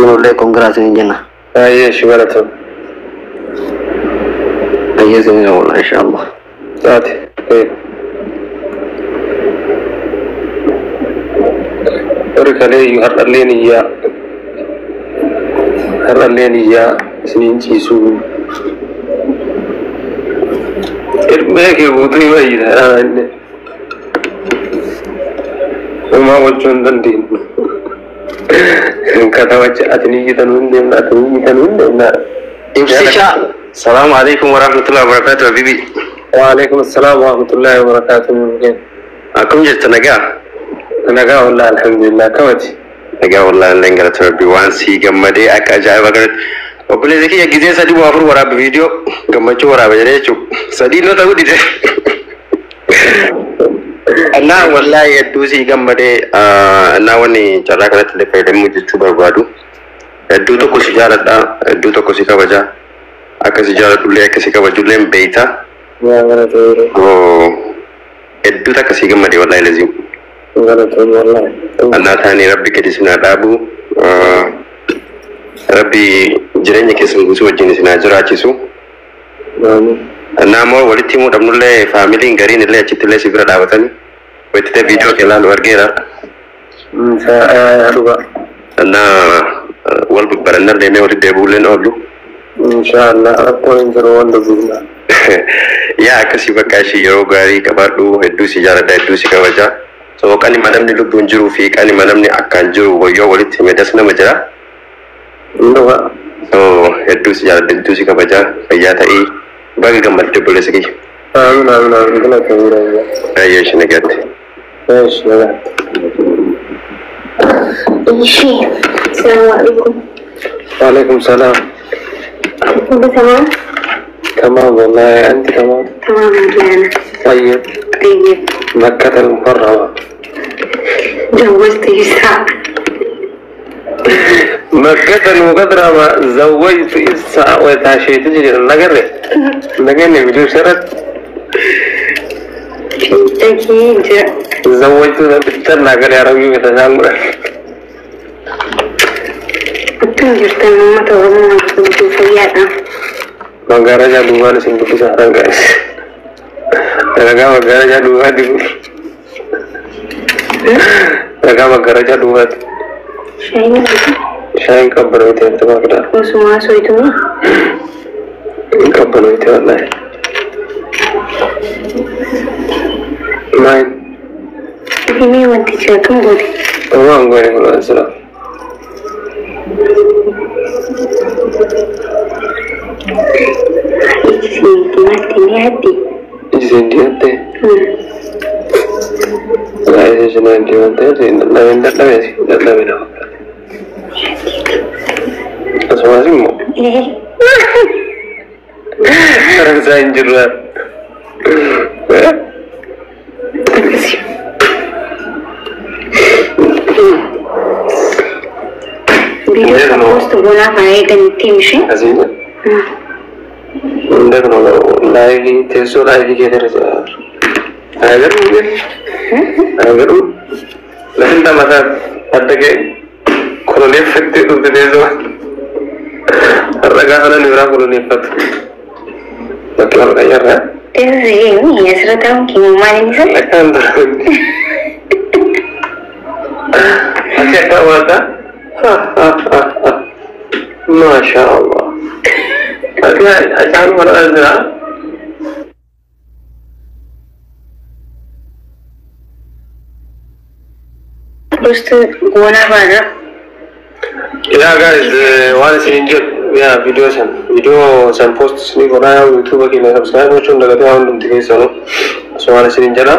Nullee congrats hin jenna. Baay'ee ishii galatoom. Baay'ee isin oola inshallah. Taate. Warri kalee iyyuu har'alleen iyyaa. Har'alleen iyyaa isiniin ciisuu. Ilmee kee guutuu hima iyyita inni. Uumaa gochuu hin dandeenyu. Katamachi ati ni iyyitanuu hin deemna, ati ni iyyitanuu hin deemna. Ibsisha. Salaamu alaikum warahmatullahi wabarakatuh habibi. وعليكم السلام ورحمة الله وبركاته. Akkam jirta, nagaa? Nagaa والله، الحمد لله، kamati? Nagaa wallahi, illee galata Rabbi. Waan sii gammadee akka ajaa'iba kanatti. Obboleessa kiyya, gizee sadii waa afur waraabbe, viidiyoo gammachuu waraaba jedhee jechuudha. Sadii noo ta'uu dide. Annaa wallahi hedduu sii gammadee. Annaa wanni carraa kanatti illee fayyadamuu jechuu barbaadu. Hedduu tokko si jaaladha, hedduu tokko si kabaja. Akka si jaaladhullee akka si kabajullee hin beeyta. Yaa galatoomii. Hedduu takka sii gammadee wallahi laziim. Galatoomii wallahi. Annaa taanii Rabbi gadi isin haa dhaabu. Rabbi jireenya keessan guutuu wajjin isin haa jiraachisu. Amiin. Annaa immoo walitti himuu dhabnullee faamiliin gariin illee achitti illee si bira dhaabatanii walitti viidiyoo kee ilaalu argeera. Dhugaa. Annaa wal babbarannallee mee walitti deebi'uullee oollu. Inshaallah, rakkoon hin jiru, waan dubbifna. Yaa akkasii bakka ishii yeroo gaarii qabaadhu. Hedduu si jaaladha, hedduu si kabaja. So qanima namni lubbuun jiruu fi qanima namni akkaan jiru wayyoo walitti hime das nama jira. Dhugaa. So hedduu si jaaladha, hedduu si kabaja, fayyaa ta'ii, baga gammadde obboleessa kiyya. Amiin, amiin, amiin, galatoomii. Baay'ee ishee nagaatti. Eesh, nagaatti. እሺ፣ ሰላም አለይኩም። وعليكم السلام. ሁሉ ተማም? تمام والله، أنت تمام؟ ተማም ديانا. طيب. طيب. مكة المكرمة. جوزت إسحاق. مكة المكرمة، زوجت إسحاق وتعشي تجري النقر نقر بدون شرط. أكيد. زوجت بالتر يا ربي بتسامر. Akkam jirtan uummata Oromoo guutuu, fayyaadha? Magaalaa duwwaan isin dubbisa haran gaa'is. Ragaa magaalaa duwwaati kun. Ragaa magaalaa duwwaati. Shaayiin guutuu. Shaayiin qabbanoote intama fidaa. Osuma soyituma. Qabbanoote wallahi. Maal? Himee, wantichi akkam goote? Waan goone kun asirra. Iji siin diimaatti ni yaaddi. Iji siin diimatte? Waa'ee isin diimatte dadhabeen dadhabee dadhabee na fakkaate. Asumas immoo. Faransaay hin jirru. Akkasi. Viidiyoo kan post goonaa haa eeganitti himshee. Asiin. እንዴት ነው live teessoo live keessa jira? አይገርም? አይገርም? ለስንት ዓመታት አደገ koloneeffattee dhufte teessoo. Har'a gaafa namni biraa koloneeffatu. Bakki wal qayyarraa. Teessoo ishee asirra taa'uun keenya maaliin isa? Akkaan dura. Ati akka waata? Maasha Allah. Ati achaan mana jira? Post goonaa baana. Yaa guys, waan isin hin jedhu, yaa viidiyoo san post isinii godhaa, yaa YouTube keenya subscribe gochuun dagatee waan hundumti keessanuu osoo waan isin hin jedha.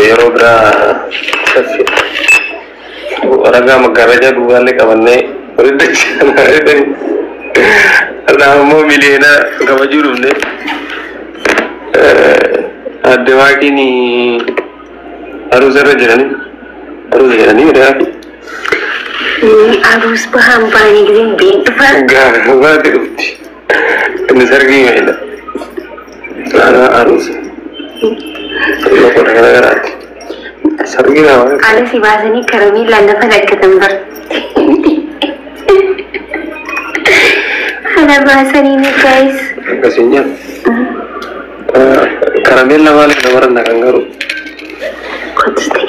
Yeroo biraa saffi ragaa magaalaa duwwaallee qabannee walitti dacha'anii har'aa immoo miliyoona kabajuu dhufne. Adde Waaqiin aruusa irra jiranii, aruusa jedhanii re'aa. Aruus bahaan baanii giseen biin dhufaa. Gaafa baate dhufti. Inni sargii meedha. Aruusa. Loqoda gara garaati. Sargii nama. Ala si baasanii karameellaan lafa lakkatan bar. Ala baasanii ni guys. Akkasiin jedhu. Karameella maaliif namarra naqan garuu? Kottu ta'e.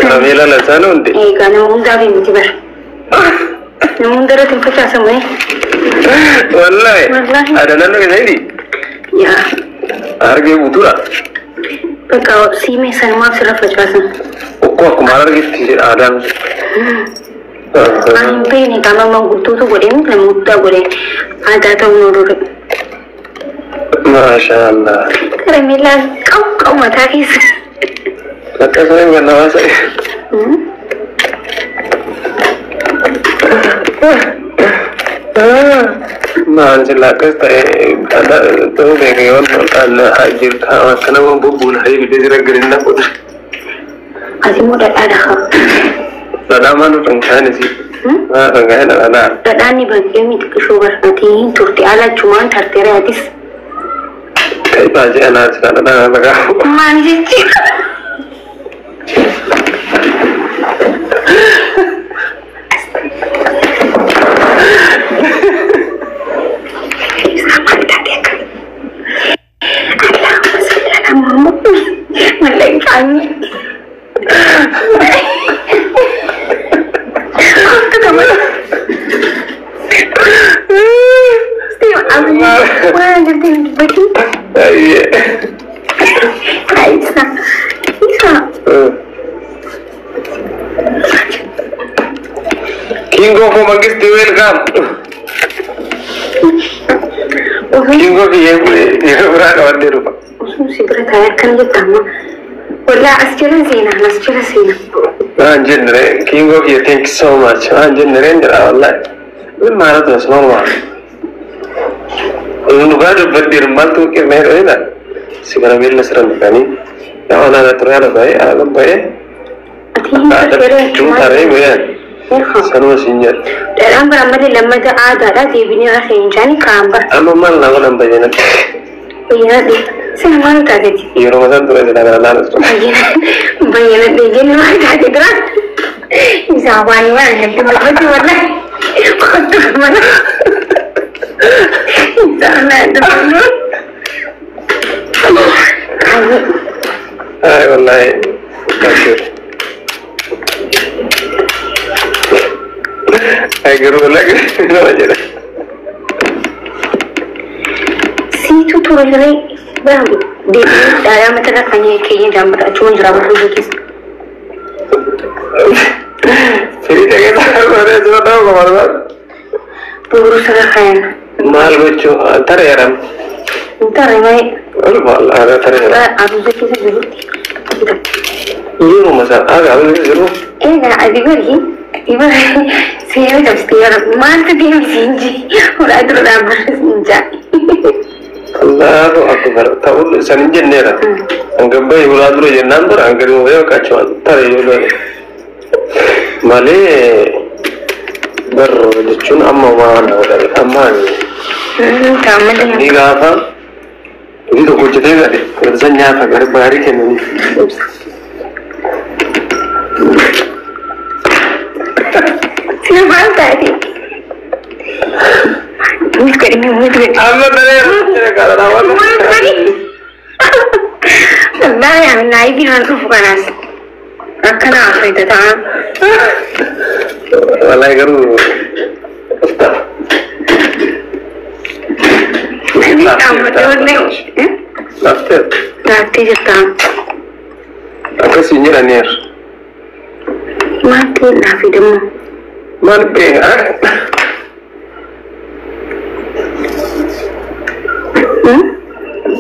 Karameella lasaan hundi. Egaa nama hundaaf miti bara. Nama hundarratti hin facaasamu. Wallaahi. Wallaahi. Aadaa naannoo keessaniiti. Yaa. Argee guutuudha. Bakka siimee sanumaaf sirra facaasan. Okkoo akkuma argetti jedha aadaan. Ani hin beekne qaama manguddootu godhee miti nama guddaa godhee aadaa ta'uu nu dure. Maashaallah. Karameellaan qabu qabu mataa keessa. Akkasuma kan namaa sa'i. Maal sila akkas ta'e ta'uu beeka yoo jirta akka nama bubbuun hayii fidee jira gadi naqudha. Ati immoo dhadhaa qaba. Dhadhaa maal dhangala'aan si? Maal dhangala'aan dhadhaa? Dhadhaan ni baqqee miti qishoo barbaatee hin turte ala achumaan tarteera atis. Kai baajee anaa sila dhadhaa dhagaa. Maal jechuudha? Allahumma salli ala Muhammad. Wallahi qaanii. Kottu kamala. Steve, waan jirti hin dubbatin. Ayyee. Isa. Isa. Kingo for Mangisti, welcome. Kingo yeroo biraa qabadhee dhufa. Osoo si bira taa'ee akkana jetta amma. Wallaa as jala seenaa, as jala seenaa. Waan jennere Kingo kiyya thank you so much. Waan jennere jedha wallahi. Min maalatu as normal. Dhugaa dubbadheeru maaltu qirnee dho'eedha. Si karameella sirra naqanii. Yaa onaa ture haala baay'ee haala baay'ee. Ati hin tarteera Jechuun taree guyyaa. Sanuma siin jedhu. Dhadhaan bara malee lammata aadaadha deebinee irra hin jaani kaan bara. Amma maal nama nan bayyana. Bayyanadhe. Sin maal taateeti? Yeroo masaan ture silaa kana laalas ture. Bayyanadhe jenne maal taate dura? Isaa waan waan natti mul'atu wallahi. Kottu mana. Isaa naan dubbatu. Ay wallahi. Thank you. Ay garuu wallahi nama jedha. Siitu ture hiree bara deebinee dhadhaa matarra kan keenya jaammata achuma jira barruu keessa. Firii dhageessa baree jira ta'uu qaba barbaadu. Booruu sirra kayan. Maal gochuu tareeram. Tarree malee. Wallahi tareeram. Abuza keessa jirutti. Yeroo masaan aga abuza keessa jiru. Egaa ati bari ati bari seera cabsitee yeroo maaltu deemsi hin ji ulaa dura dhaabbarra hin jaa. Allahu akbar ta'uu san hin jenneera. Hanga bahi ulaa dura jennaan dura hanga dhuma yoo qachumaan taree yoo loone. Malee bar jechuun amma waan godhame amma ni gaafa hojii tokko hojjetee gale san nyaata gara gaarii kennaniif. Sina maal taate? Mut godhi mut godhi. Amma tareera. Mut godhi. Wallahi ani naayibii waan dhufu kanaas akkana haasofta ta'a. Wallahi garuu Laaftee. Laaftee jirta. Akkasiin jedhaniiru. Maal ta'e laafi dammoo? Maal beekaa?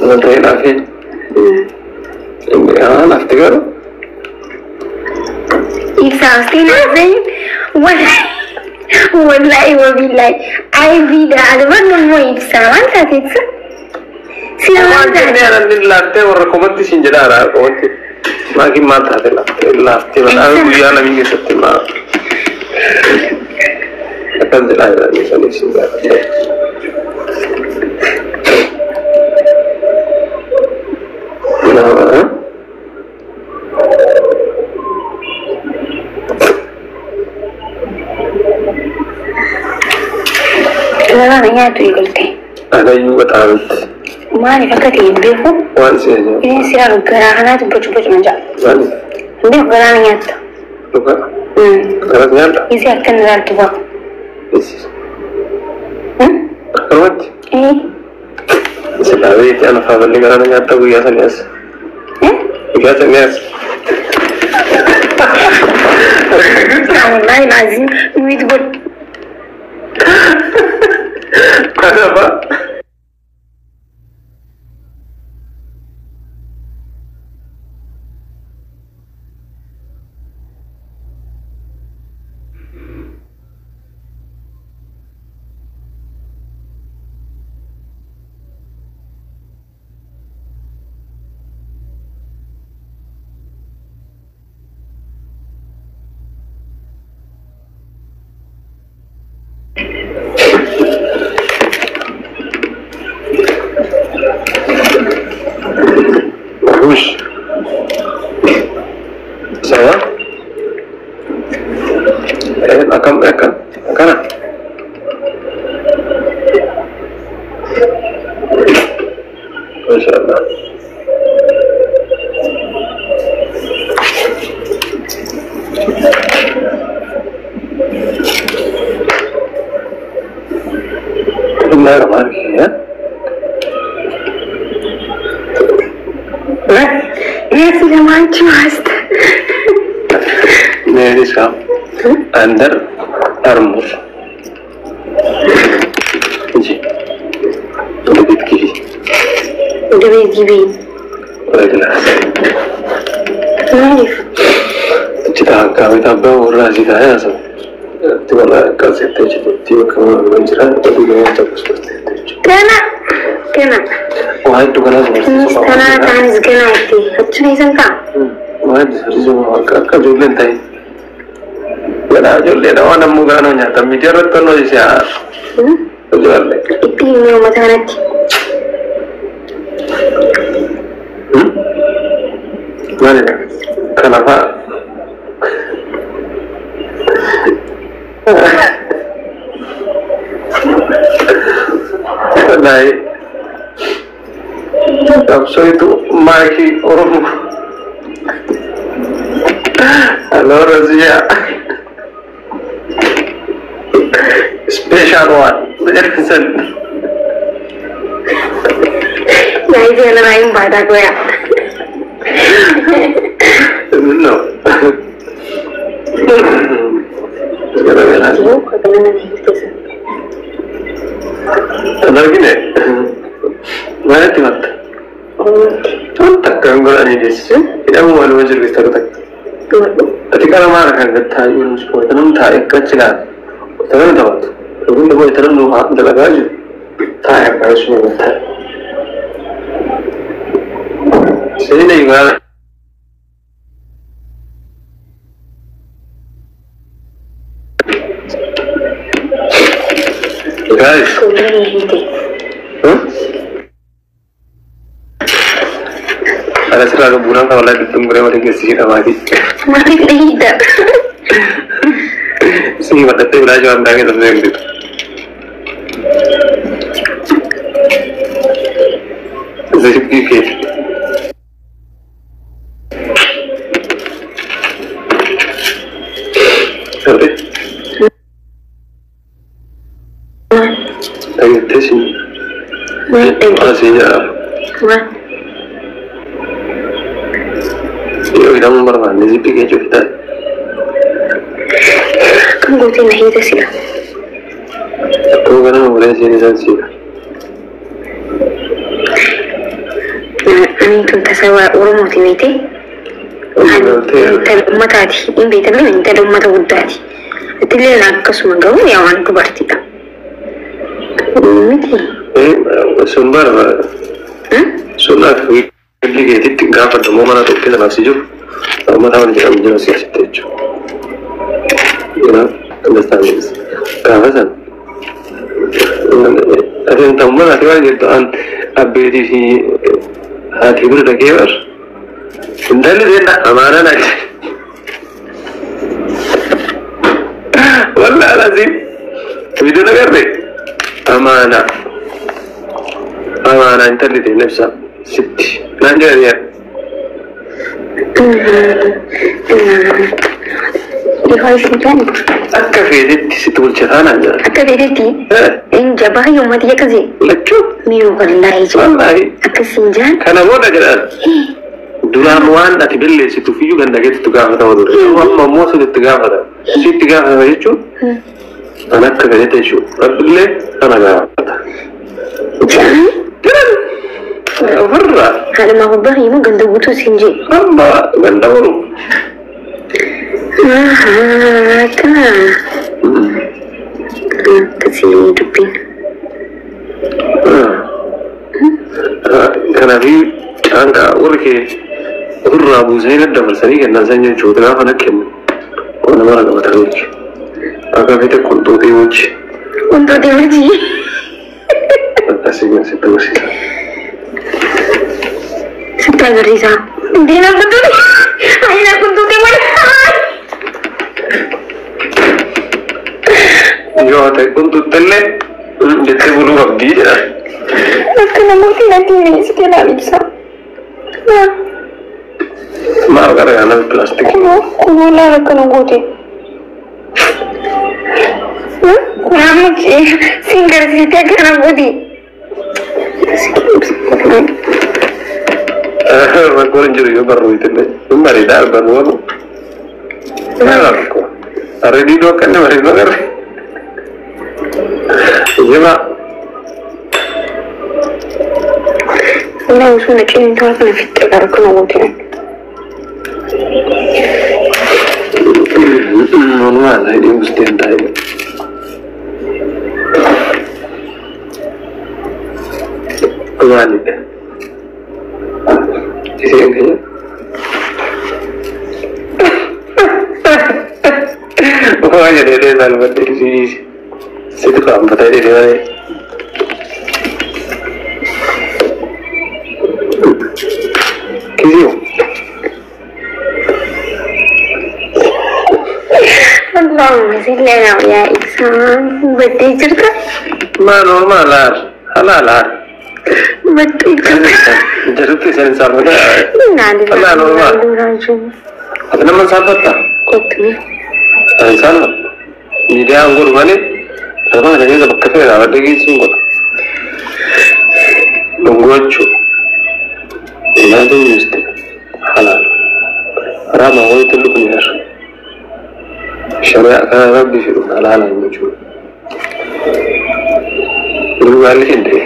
Maal ta'e laafi? Laafti garuu. Ibsaa naafin wallahi wabillahi ay bida alban immoo ibsaa maal taate ibsa? Sina maal Maal taate? jennee anaan laaftee warra komatti siin jedhaara komatti. Maatiin maal taate laaftee laaftee badhaasa guyyaa lamii keessatti maa. Akkas jedhaa jiranii saniif si gaafadhe. Nama Garaa nyaatu eegalte. Anayyuu baxaamitti. Maaliif akka ta'e hin beeku. Waan si ajaa'ibu. Inni siraa garaa kanaatu bocu bocuma ja'a. Maaliif? Hin beeku garaa nyaatta. Dhugaa? Garas nyaadha? Isi akkan ilaaltu fa'a. Isi. Akkanumatti? Ee. Silaa beekti ana faaballee garaa na nyaatta guyyaa sanii as. Guyyaa sanii as. Wallahi laazim nuyi godhu. Kana Marrouche. Ça va? Akkam akkam akkana. Masha Allah. Bismillahirrahmanirrahim. Ya hasta. Meerisa Under Armour. Ji. ወደ ቤት ግቢ። ወደ ቤት ግቢ። ወደ class. Maaliif? Achi taa'aa abbaa warraa asii taa'ee haasa'u. Itti bal'aa akkas jettee jirti bakka waan jira oduu gahaa tokkos jettee jechuudha. Gana. Gana. Waa hedduu kanaas Innis tanaa taanis gana itti. Achuma isan ta'a. Waa hedduu barsiisuu akka akka ijoolleen ta'e. Ganaa ijoolleedha waan ammoo gara nama nyaatan miidiyaa irratti onnoo ishee haa. Ijoollee. Itti himee uummata kanatti. Maalidha? Kana fa'a. Wallahi. Qabsootu maakii Oromoo. Hello Razia. Special one. Jedhan. Naayii jala hin baataa goyaa. No. Gara garaa. Kan argine maalitti himatta? Waan takka hin godhanii deessise. Hidhamuu maaluma jiru tokko takka. Ati qara maara kan taa'ee wayita namni taa'ee akka achi ilaala. Wayita namni taphatu. Yookiin immoo wayita namni dalagaa jiru taa'ee akka achi taa'e. Seenaa egaa guys. Ana sirraa gabbuunaan kan walaa dudduun guree walii geessi jedhamaati. Maaliif dhahiidha? Si maddattee biraa jiran biraa keessatti eegditu. Zirbii keeti. Sirri. Dhageettee si. Maal dhagee? Waan siin jedhamu. Maal? Yoo hidhamuun barbaanne zipii kee cufitaa. Kan gootee na hiita sila. Akkuma ganama bulee siin isaan siidha. Ani tun tasa Oromooti beekte. Intala uummataati. Hin beektamne intala uummata guddaati. Atillee akkasuma garuu yaa waan dubartiidha. Miti. Sun bara sun akka biyyi keetitti gaafa dammoo mana tokko sanaaf si jiru uummata waan jedhamu jira si asitti jechuudha. You know, understand this. Gaafa san. Ati ta'ummaa ati waan jettu an abbeetii fi haati bira dhaqee bar. Intalli seenna amaanaa naa jedhe. Wallaahi alazim. Viidiyoo agarre amaanaa. Amaanaa intalli seenna ibsa sitti. Naan jedhani. Dhihoo isin jedhan. Akka feetetti sitti bulchataa naan jedhan. Akka feetetti in jabaa uummata akkasii. Lachuu. Miiruu wallaahi jedhan. Wallaahi. Akkasiin jedhan. Kana booda jedhan. Duraan waan ati balleessituuf iyyuu ganda keetti gaafatama ture. Amma immoo sitti gaafatama. Sitti gaafatama jechuun an akka feetetti jechuudha. Rabbillee kana gaafata. Jedhan. Jedhan. Ofirraa. Haadha gubbaa himu ganda guutuu siin jee. Amma ganda boru. Akkana. Akkasii dubbiin. Kanaafii caanqaa warri kee ofirraa buusanii daddabarsanii kennan san jechuudha. Gaafa na kennu kun nama qabatanii jechuudha. Akka feete qunxuuxii wajji. Qunxuuxii wajji. Akkasii sitti agarsiisa. Sitti agarsiisa. Diina qunxuuxii. Ayina qunxuuxii wajji. Yoo ta'e qunxuuxxillee jettee buluu qabdii jedha. Akka namooti natti himee si kenaan ibsa. Maal gara kana pilaastikii. Kunoo kunoo laala akkana goote. Kun amma siin garsiisee akkana goote. Rakkoon hin jiru yoo barruutillee. Hin bareedaa barruu walu. Maal rakkoo? Harree diidoo akka inni bareedu agarre. Jima. Wala osoo na ciniintaa kana fixee gara akkana goote. Normaal hidhiin bultee hin taa'e. Maalidha? Isheen keenya. Waan jedhee salphadhee sitti qaanfatee jedhee malee. Kisiyoo. Allahumma salli ala ya ibsaan baddee jirta. Maa normaal haar halaal haar. Baddee jirta. Jarutti isin saalfata. Naani Walaa normaal. Ati nama saalfatta? Kottu. Ani saalfadhu. Miidiyaan godhu malee nama kana keessa bakka fedhe dhaabadhee geessuun godha. Dhungachuu. Nyaata miiste halaal. Haraama wayitti dhufneerra. Shari'a kana rabbi fedhu halaalaan jechuudha. Dhugaalli hin ta'e.